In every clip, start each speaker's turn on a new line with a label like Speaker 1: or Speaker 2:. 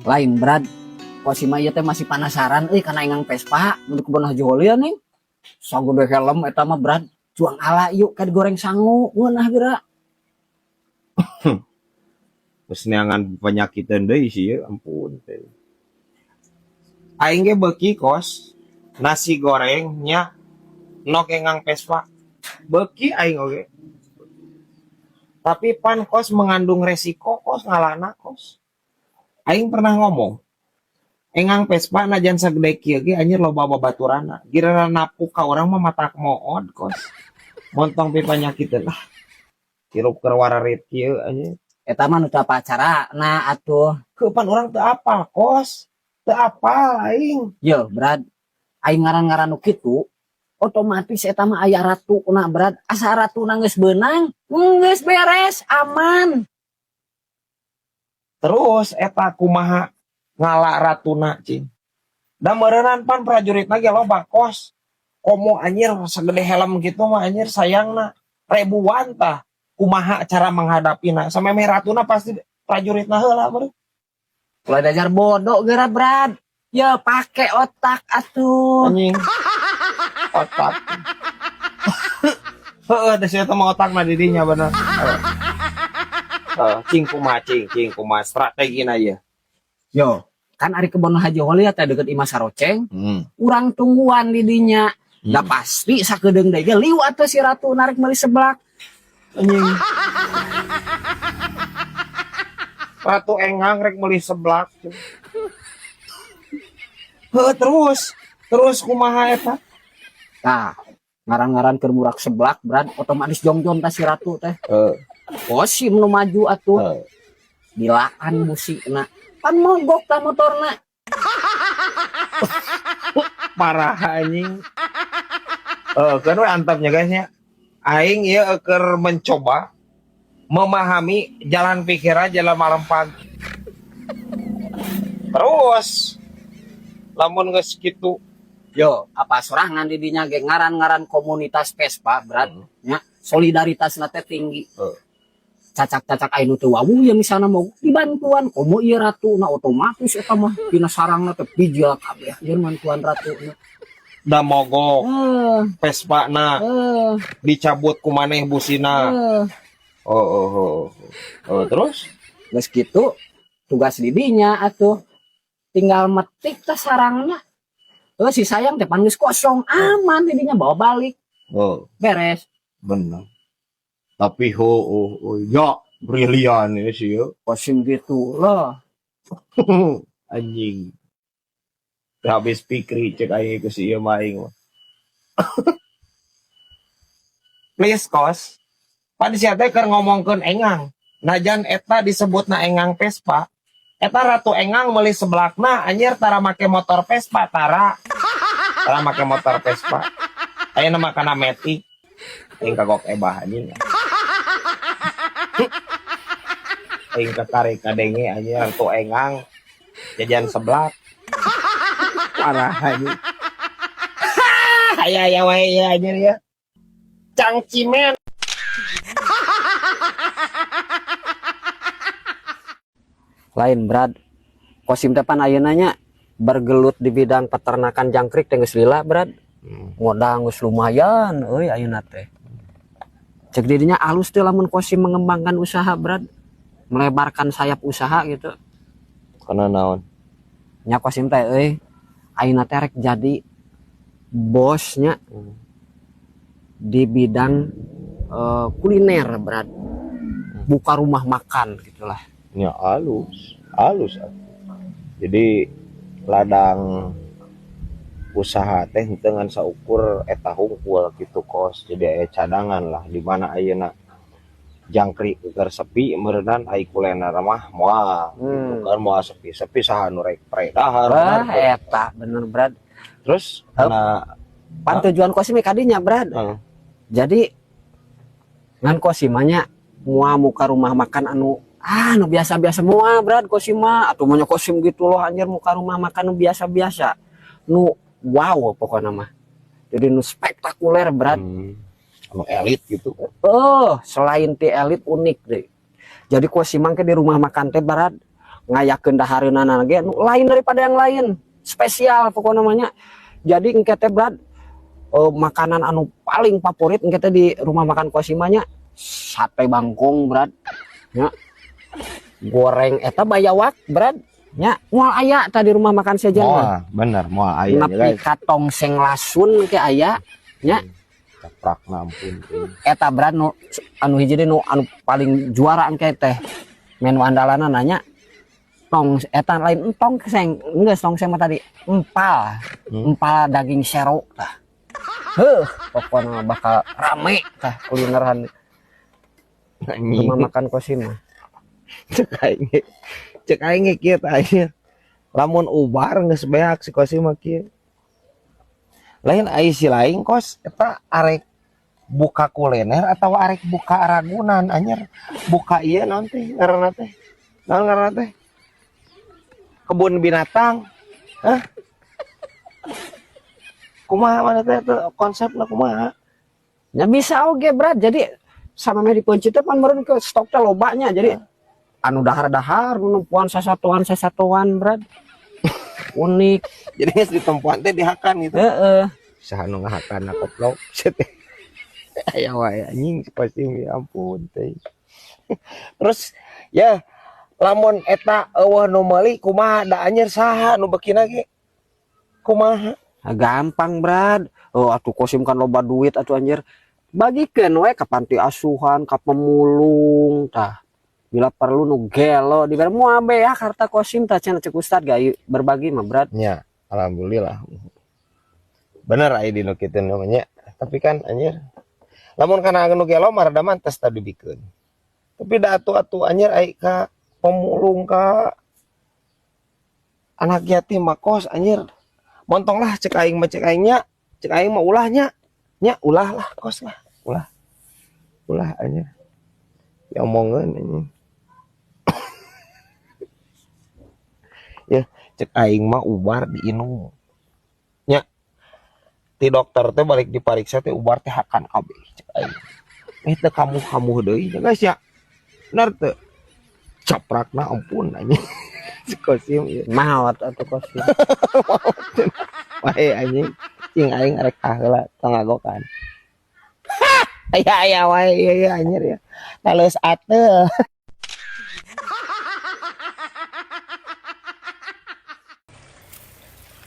Speaker 1: Lain, Brad. Kosim mah ieu teh masih penasaran euy kana engang Vespa mun di kebon Haji Holia nih. Sagede helm eta mah, Brad. Cuang ala yuk ka digoreng sangu ngeunah geura.
Speaker 2: Geus neangan penyakiteun deui sih ya, ampun teh. Aing ge beuki, Kos, nasi goreng nya nok engang Vespa. Beuki aing oge. Tapi pan, Kos, mengandung resiko, Kos, ngalana, Kos. Aing pernah ngomong, engang Vespa najan sagede kieu ge anjir loba babaturana. Giliran napuk ka urang mah matak mood, Kos. Montong pipanyakiteun lah. Hirup keur wararit kieu anjir.
Speaker 1: Eta mah nu teu apa acarana atuh.
Speaker 2: Heuh, pan urang teu apal, Kos. Teu apal aing.
Speaker 1: Yo, Brad. Aing ngaran-ngaran nu kitu otomatis eta mah aya ratuna, Brad. Asa ratuna geus beunang, geus beres, aman.
Speaker 2: Terus eta kumaha ngala ratuna cing? Da meureunan pan prajuritna ge loba, Kos. Komo anjir segede helm gitu mah anjir sayangna ribuan tah. Kumaha cara menghadapina? Samemeh ratuna pasti prajuritna heula meureun.
Speaker 1: Ulah diajar bodoh geura, Brad. Ya pake otak atuh.
Speaker 2: Anjing. Otak. Heeh, da sia mah otakna di dinya bener. Heeh. Heeh, cing kumaha cing, cing kumaha strategina ieu?
Speaker 1: Yo, kan ari kebon Haji Holia teh deket Imah Saroceng, urang tungguan di dinya. Da pasti sakedeung deui ge liwat teh si ratu narik meuli seblak.
Speaker 2: Anjing. Ratu engang rek meuli seblak. Heeh, terus terus kumaha eta?
Speaker 1: Tah, ngaran-ngaran keur murak seblak, Brad, otomatis jongjon teh si ratu teh. Kosim nu maju atuh. Dilaan musikna. Pan mogok tah motorna.
Speaker 2: Parah anjing. Eh, kan we antapnya, guys, nya. Aing ieu keur mencoba memahami jalan pikiran jalan malam pagi. Terus lamun geus kitu.
Speaker 1: Yo, apa sorangan di dinya ge ngaran-ngaran komunitas Vespa, Brad, nya solidaritasna teh tinggi. Cacak-cacak aya nu teu wawuh ya misalna mau dibantuan komo ieu ratu na otomatis eta mah dina sarangna teh bijil kabeh ieu mantuan ratu.
Speaker 2: Da mogok Vespa na dicabut ku maneh busina. Oh. Terus
Speaker 1: Geus kitu tugas di dinya atuh tinggal metik teh sarangna. Eh, si sayang teh pan geus kosong, aman di dinya bawa balik. Beres.
Speaker 2: Bener. Tapi ho, oh, ya brilian ya sih ya.
Speaker 1: Kosim gitu loh.
Speaker 2: Anjing. Habis pikir cek aing ke si ieu mah aing mah. Please, Kos. Pan sia teh keur ngomongkeun engang. Najan eta disebutna engang Vespa. Eta ratu engang meuli seblakna anjir tara make motor Vespa tara. Tara make motor Vespa. Ayeuna mah kana Matic. Aing kagok ebah anjing. Aing katarik kadenge anjir ratu engang jajan seblak. Parah anjing. Aya aya wae ya anjir ya. Cangcimen.
Speaker 1: Lain, Brad. Kosim teh pan ayeuna nya bergelut di bidang peternakan jangkrik teh geus lila, Brad. Modal geus lumayan euy ayeuna teh. Cek dirinya alus teh lamun Kosim mengembangkan usaha, Brad. Melebarkan sayap usaha gitu.
Speaker 2: Karena naon?
Speaker 1: Nya Kosim teh euy ayeuna teh rek jadi bosnya di bidang kuliner, Brad. Buka rumah makan gitulah.
Speaker 2: Ya alus, alus atuh. Jadi ladang usaha teh henteu ngan saukur eta hungkul gitu, Kos. Jadi aya cadangan lah di mana ayeuna jangkrik keur sepi meureunnan ai kuliner mah moal gitu kan, moal sepi-sepi saha nu rek pre dahar.
Speaker 1: Wah,
Speaker 2: bener.
Speaker 1: Eta bener, Brad.
Speaker 2: Terus
Speaker 1: Hup.
Speaker 2: karena
Speaker 1: Pan tujuan Kosim kadinya, Brad. Jadi ngan Kosim mah nya moal muka rumah makan anu nu biasa-biasa moal, Brad, Kosim mah atuh mah Kosim gitu loh anjir muka rumah makan nu biasa-biasa. Nu wow pokoknya mah. Jadi nu spektakuler, Brad.
Speaker 2: Anu elit gitu.
Speaker 1: Oh, selain ti elit unik deh. Jadi Kosim mah ke di rumah makan teh, Brad, Ngayakeun dahareunana ge nu lain daripada yang lain. Spesial pokokna mah nya. Jadi engke teh Brad, makanan anu paling favorit engke teh di rumah makan Kosim mah nya sate bangkong, Brad. Nya. Goreng eta bayawak, Brad. Nya, moal aya tadi rumah makan sejen mah.
Speaker 2: Moal, bener moal aya nya
Speaker 1: Nepi
Speaker 2: guys.
Speaker 1: ka tongseng lasun ke aya nya.
Speaker 2: Caprak ampun.
Speaker 1: Eta Brad nu anu hiji deui nu anu paling juara engke teh menu andalanna nanya tong eta lain entong seng geus tongseng mah tadi empal. Empal daging sero tah. Heuh, pokona bakal rame tah kulineran rumah makan Kosim mah.
Speaker 2: Cek aing ge. Cek aing ge kieu tah anjir. Lamun ubar geus beak si Kosim mah kieu. Lain ai si lain kos eta arek buka kuliner atau arek buka Ragunan anjir. Buka ieu naon teh ngaranna teh? Naon ngaranna teh? Kebun binatang. Hah? Kumaha mana teh teh konsepna kumaha?
Speaker 1: Ya bisa oge Brad. Jadi sama meh dipencit teh pan meureun ke stok teh lobanya. Jadi anu dahar-dahar nempuan sasatuan-sasatuan Brad. Unik.
Speaker 2: Jadi geus ditempuan teh dihakan gitu.
Speaker 1: Heeh.
Speaker 2: Saha nu ngahakan koplok. Aya wae anjing si Kosim ya ampun teh. Terus ya lamun eta eueuh nu meuli kumaha da anjir saha nu beukina ge? Kumaha?
Speaker 1: Nah, gampang Brad. Oh atuh Kosim kan loba duit atuh anjir. Bagikeun we ka panti asuhan, ka pemulung tah. Bila perlu nu gelo dibere moal beak harta Kosim tah cenah cek ustad ga berbagi mah Brad.
Speaker 2: Nya, alhamdulillah. Bener aya di nu kitu namanya. Tapi kan anjir lamun kana nu gelo mah rada mantes tadi dibikeun. Tapi da atuh-atuh anjir ai ka pemulung ka anak yatim mah kos anjir. Montong lah cek aing mah cek aingnya, cek aing mah ulahnya. Nya ulah lah kos lah, ulah. Ulah anjir. Ya omongeun anjing. Ya cek aing mah ubar diinum. Nya ti dokter teh balik dipariksa teh ubar teh hakan kabeh cek aing. Teu kamuh-kamuh deui nya guys ya. Bener teu? Caprakna ampun anjing. Si Kosim ieu.
Speaker 1: Maot atuh Kosim.
Speaker 2: Wae anjing. Cing aing arek kaheula tangagokan. Aya aya wae ieu ieu anjir ya. Taleus ateuh.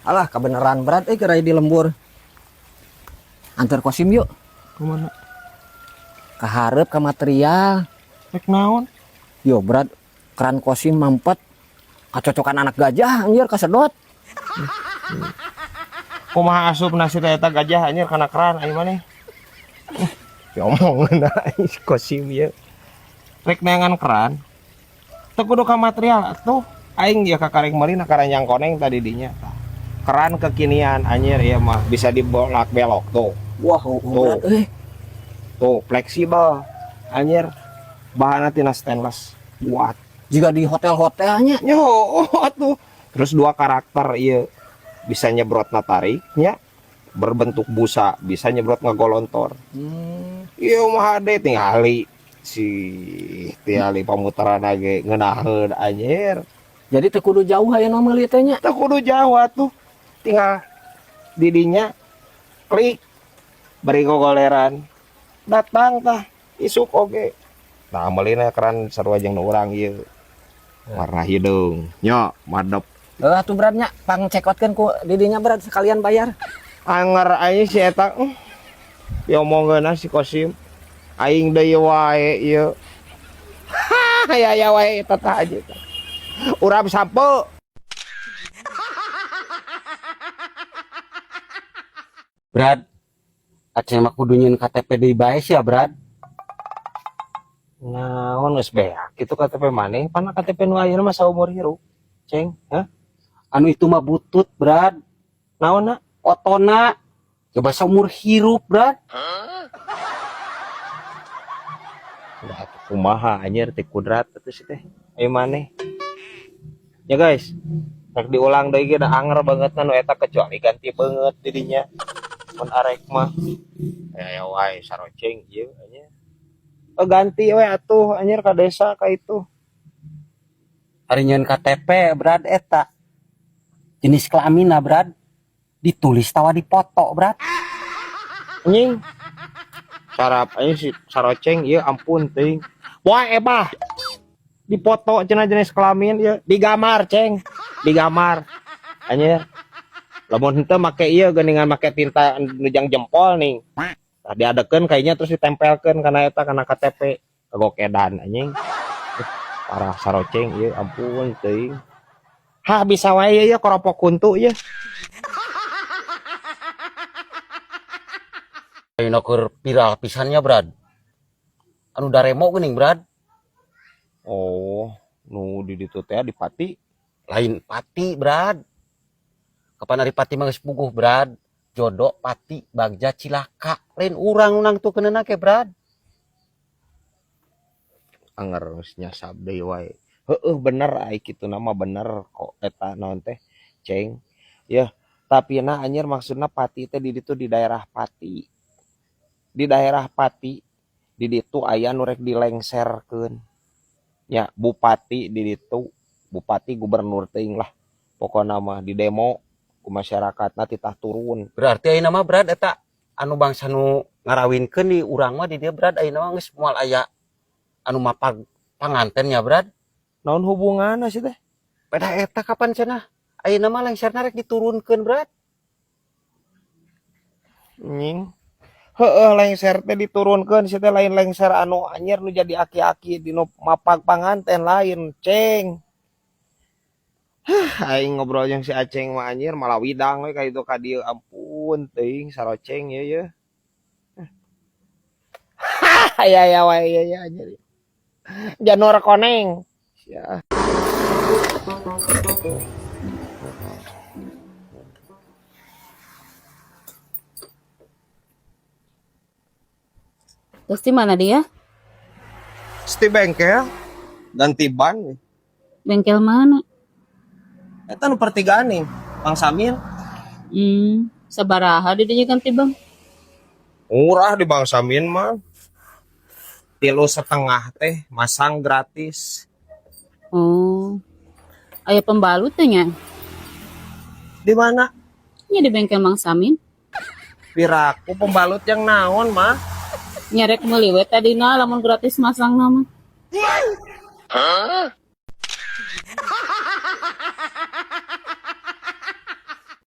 Speaker 1: Alah kebenaran berat gerai di lembur. Antar Kosim yuk.
Speaker 2: Kemana?
Speaker 1: Kaharep ke material.
Speaker 2: Rek naon?
Speaker 1: Yo berat keran Kosim mampet. Kacocokan anak gajah anjir kasedot.
Speaker 2: Kumaha asup nasi teh eta gajah anjir kana keran aing maneh. Ya omongan aing si Kosim ieu. Rek neangan keran. Teu kudu ka material atuh. Aing ya kakarek meuli na karanjang koneng tadi dinya. Keran kekinian anjir ieu mah bisa dibolak-belok tuh.
Speaker 1: Wah,
Speaker 2: Tuh.
Speaker 1: berat euy.
Speaker 2: Tuh fleksibel anjir. Bahanna tina stainless kuat.
Speaker 1: Jika di hotel-hotelnya.
Speaker 2: Yo, atuh. Terus dua karakter ieu. Bisa nyebrot tarik nya, berbentuk busa, bisa nyebrot ngagolontor. Ieu mah hade tingali si tingali pamutaran ge ngeunaheun anjir.
Speaker 1: Jadi teu kudu jauh aya nu meuli teh nya.
Speaker 2: Teu kudu jauh atuh. Tinggal didinya klik bari gogoleran. Datang tah isuk oge. Nah, meulina keran sarua jeung nu urang ieu. Warna hideung. Nya, madep.
Speaker 1: Heuh atuh Brad nya, pang cekotkeun ku didinya Brad sekalian bayar.
Speaker 2: Anger aing si eta. Diomongeun si Kosim. Aing deui wae ieu. Aya aya wae eta tah aja. Urap sapo.
Speaker 3: Brad, aceh mah kudu nyieun KTP deui bae sia, Brad.
Speaker 2: Naon geus beak kitu KTP maneh, pana KTP nu ayeuna mah saumur hirup. Ceng, hah?
Speaker 3: Anu itu mah butut, Brad.
Speaker 2: Naonna?
Speaker 3: Otona. Coba saumur hirup, Brad.
Speaker 2: Udah atuh kumaha anjir ti kudrat atuh si teh. Ayo maneh. Ya guys, rek diulang deui ge da anger banget nu eta kecuali ganti beungeut di dinya. Mun arek mah aya wae saroceng ieu anjir. Ganti we atuh anjir ka desa ka itu.
Speaker 3: Ari nyieun KTP, Brad, eta jenis kelaminna, Brad, ditulis tawa dipoto, Brad.
Speaker 2: Anjing. Sarap anjing si saroceng ieu, ampun teuing. Wah, ebah. Dipoto cenah jenis kelamin ieu, digambar, Ceng. Digambar. Anjir. Lamun henteu make ieu geuningan, make tinta nu jang jempol nih. Tah, diadekeun kayaknya, terus ditempelkeun kana eta, kana KTP. Kagok edan anjing. Parah saroceng ieu, ampun teuing. Hah, bisa wae ieu koropok kuntu ieu.
Speaker 3: Ayeuna keur viral pisan nya, Brad. Anu daremo geuning, Brad.
Speaker 2: Oh, nu di ditu teh di Pati.
Speaker 3: Lain Pati, Brad. Kapan ari Pati mah geus puguh, Brad. Jodoh Pati bagja cilaka. Lain urang nang tuh keunana ke, Brad.
Speaker 2: Anger geus nyasab deui wae. Heueuh, bener ai kitu nama, bener kok eta naon teh, Ceng. Yah, tapi nah anjir, maksudna Pati teh di ditu, di daerah Pati. Di daerah Pati di ditu aya nu rek dilengserkeun. Nya bupati di ditu, bupati gubernur teuing lah. Pokona mah di demo ku masyarakatna titah turun.
Speaker 3: Berarti ayeuna mah, Brad, eta anu bangsa nu ngarawinkeun di urang mah di dieu, Brad, ayeuna mah geus moal aya anu mapag panganten nya, Brad.
Speaker 2: Naon hubunganna sih teh?
Speaker 3: Pada eta kapan cenah? Ayeuna mah lengserna rek diturunkeun, Brad.
Speaker 2: Anjing. Heeh, lengser teh diturunkeun sih teh, lain lengser anu anjir nu jadi aki-aki di nu mapag panganten, lain, Ceng. Hah, aing ngobrol jeung si Aceng mah anjir malah widang we ka ditu ka dieu, ampun teuing saroceng ieu ye. Hah, aya aya wae ieu ye anjir. Janur koneng. Ya.
Speaker 4: Terus di mana dia?
Speaker 2: Di bengkel ganti ban.
Speaker 4: Bengkel mana?
Speaker 2: Eta nu pertigaan nih, Bang Samin.
Speaker 4: Sabaraha di dinya ganti ban?
Speaker 2: Murah di Bang Samin mah. 3,5 teh masang gratis.
Speaker 4: Oh. Aya pembalut teh nya?
Speaker 2: Di mana?
Speaker 4: Nya di bengkel Mang Samin.
Speaker 2: Piraku pembalut yang naon mah?
Speaker 4: Nya rek meuli we tadina lamun gratis masang mah.